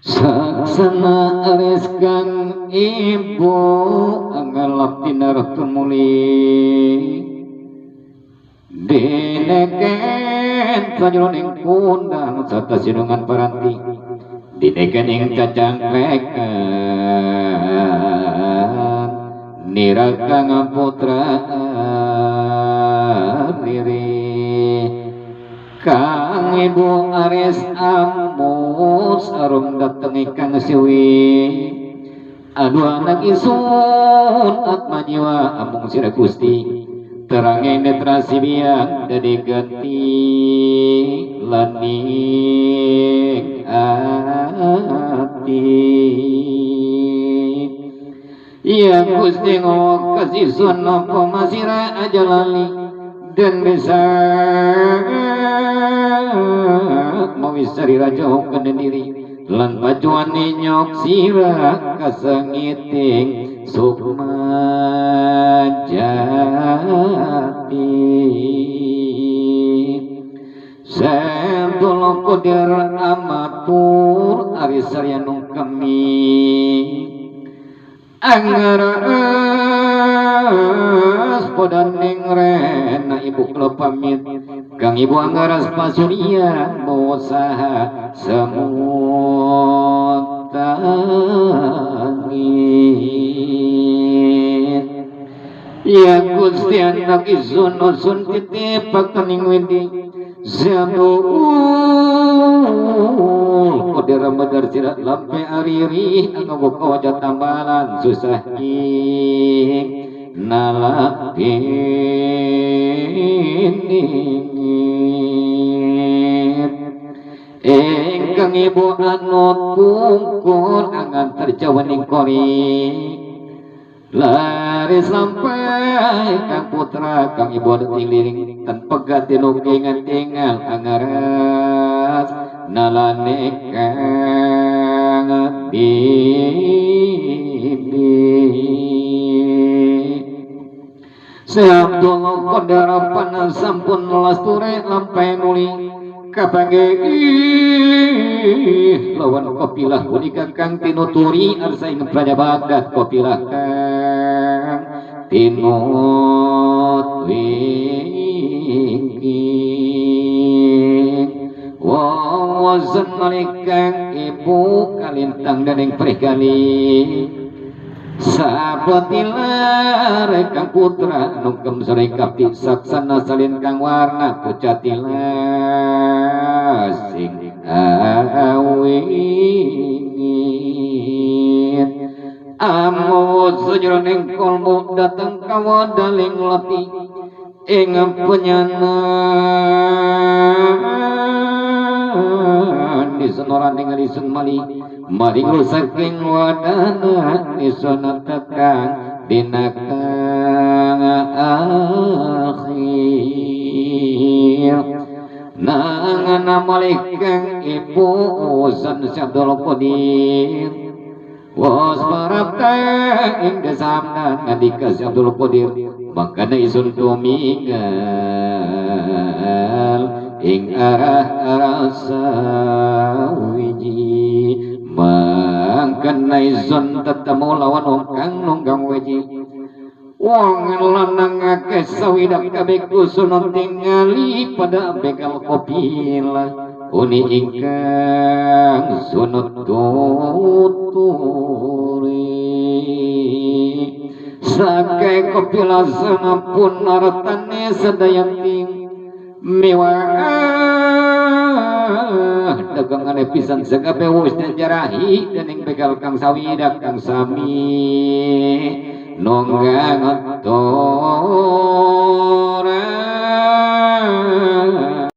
Saksana aris kang ibu angelap dina tumuli dineken sajroning kundang sarta sinungan paranti dineken ing cacangklekan nira kang putra riri kang ibu aris amus arum dateng kang siwi aduh anak isun atma jiwa amung sira Gusti terange netra sibiang dadi ganti laning ati ya Gusti ngok kasih sun apa masira aja lali dan bisa mawisari raja hongkan diri lan pajuane nyok sira kasengiting sukma jati Sabdul Qadir amatur ari saryanung kami anggaras podaning rena ibu kula pamit kang ibu anggaras pasuria usaha semut tangit ya Gusti anak isun usun titip kening windi Zabul Qadir madar sirat lampe ariri anggo wajah tambalan susah ing nalapin ingkang ibu anut pungkur angan terjawaning kori laris sampai kang putra kang ibu anut ing liring tan pegat tinukingan tinggal angaras nalane kang bibi Sabdul Qadir sampun lasture lampai nuli kapanggih lawan kopilah punika kang tinuturi arsa ing praja Baghdad kopilah kang tinutwingking wawazan malikang ibu kalintang dening prikali sabatilar kang putra nungkem sore kapti saksana salin kang warna pucatilah sing awingit amut sejroning kolmu dateng kawadaling lati ing penyanan disenoran ningali sun mali maring saking wadana isona tekang dina kang akhir nangana malikang ibu usan Abdul Qadir was barabta ing desamna ngandika si Abdul Qadir mangkana isun tumingal ing arah sawiji mangkana isun tetemu lawan wong kang nunggang weji wong lanang akeh sawidak kabeh kusun tingali pada begal kopilah uni ingkang sunut tuturi sakai kopilah sampun artane sadayanti mewah dagangane pisan sakabe wis jarahi dening begal kang sawidak kang sami nonggang